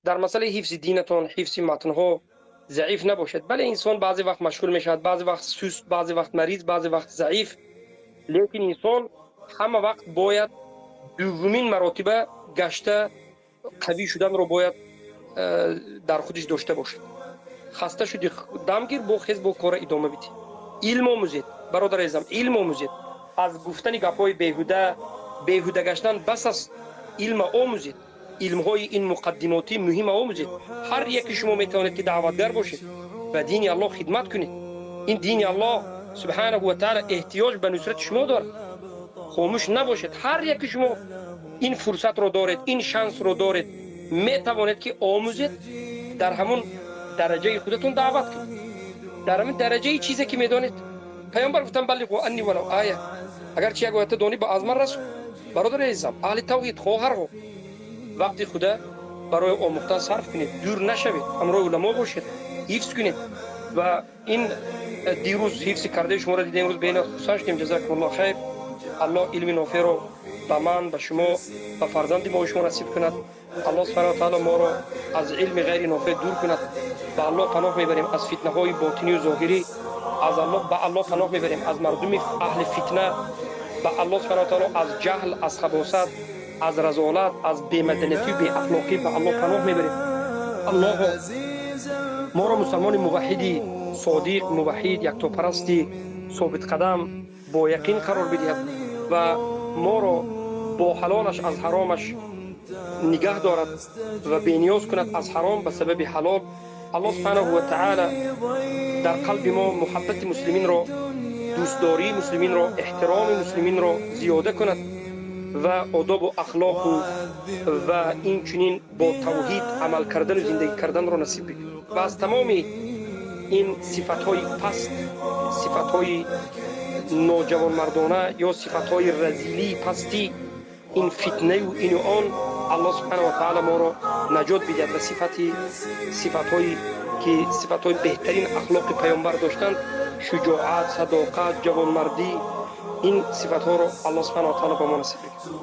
Дар масъалаи ҳифзи динатон, ҳифзи матнҳо заиф набошед. Бале, инсон баъзе вақт машғул мешавад, баъзе вақт суст, баъзе вақт мариз, баъзе вақт заиф, лекин инсон ҳама вақт бояд дуввумин маротиба гашта қавӣ шуданро бояд дар худиш дошта бошад. Хаста шудӣ, дам гир, бо хез, бо кора идома бидӣ. Илм омӯзед, бародар азизам, илм омӯзед. Аз гуфтани гапҳои беҳуда, беҳуда гаштан бас аст. Илма омӯзед, илмҳои ин муқаддимотӣ муҳима омӯзед. Ҳар яки шумо метавонед, ки даъватгар бошед, ба дини Аллоҳ хидмат кунед. Ин дини Аллоҳ субҳанаҳу ва таъала эҳтиёҷ ба нусрати шумо дорад. Хомӯш набошед. Ҳар яки шумо ин фурсатро доред, ин шансро доред, метавонед, ки омӯзед, дар ҳамон дараҷаи худатон даъват кунед, дар ҳамин дараҷаи чизе ки медонед. Паёмбар гуфтанд: баллиғу анни валав оя. Агарчи як оята донӣ, ба аз ман расон. Бародари азизам, аҳли тавҳид, хоҳарҳо, вақти худа барои омӯхтан сарф кунед, дур нашавед, ҳамроҳи уламо бошед, ҳифз кунед. Ва ин дирӯз ҳифзи кардаи шуморо дидем, имрӯз бениҳоят хурсанд шудем. Ҷазакумуллоҳ хайр. Аллоҳ илми нофеъро ба ман, ба шумо, ба фарзанди мо, шумо насиб кунад. Аллоҳ субҳанаҳу ва таъала моро аз илми ғайри нофеъ дур кунад. Ба Аллоҳ паноҳ мебарем аз фитнаҳои ботинию зоҳирӣ. Аз Аллоҳ, ба Аллоҳ паноҳ мебарем аз мардуми аҳли фитна. Ба Аллоҳ субҳанаҳу ва таъала аз ҷаҳл, аз хабосат, аз разолат, аз бемаданиятию беахлоқӣ ба Аллоҳ паноҳ мебарем. Аллоҳо, моро мусалмони муваҳҳиди содиқ, муваҳҳид, яктопарасти собитқадам, бо яқин қарор бидиҳад ва моро бо ҳалолаш аз ҳаромаш нигаҳ дорад ва бениёз кунад аз ҳаром ба сабаби ҳалол. Аллоҳ субҳанаҳу ва таъала дар қалби мо муҳаббати муслиминро, дӯстдории муслиминро, эҳтироми муслиминро зиёда кунад ва одобу ахлоқу ва инчунин бо тавҳид амал кардану зиндагӣ карданро насиб бикунад ва аз тамоми ин сифатҳои паст, сифатҳои ноҷавонмардона ё сифатҳои разилии пастӣ, ин фитнаю ину он, Аллоҳ субҳанаҳу ва таъала моро наҷот бидиҳад ва сифатҳое ки сифатҳои беҳтарин ахлоқи паёмбар доштанд, шуҷоат, садоқат, ҷавонмардӣ, ин сифатҳоро Аллоҳ субҳанаҳу ва таъала ба мо насиб бикунад.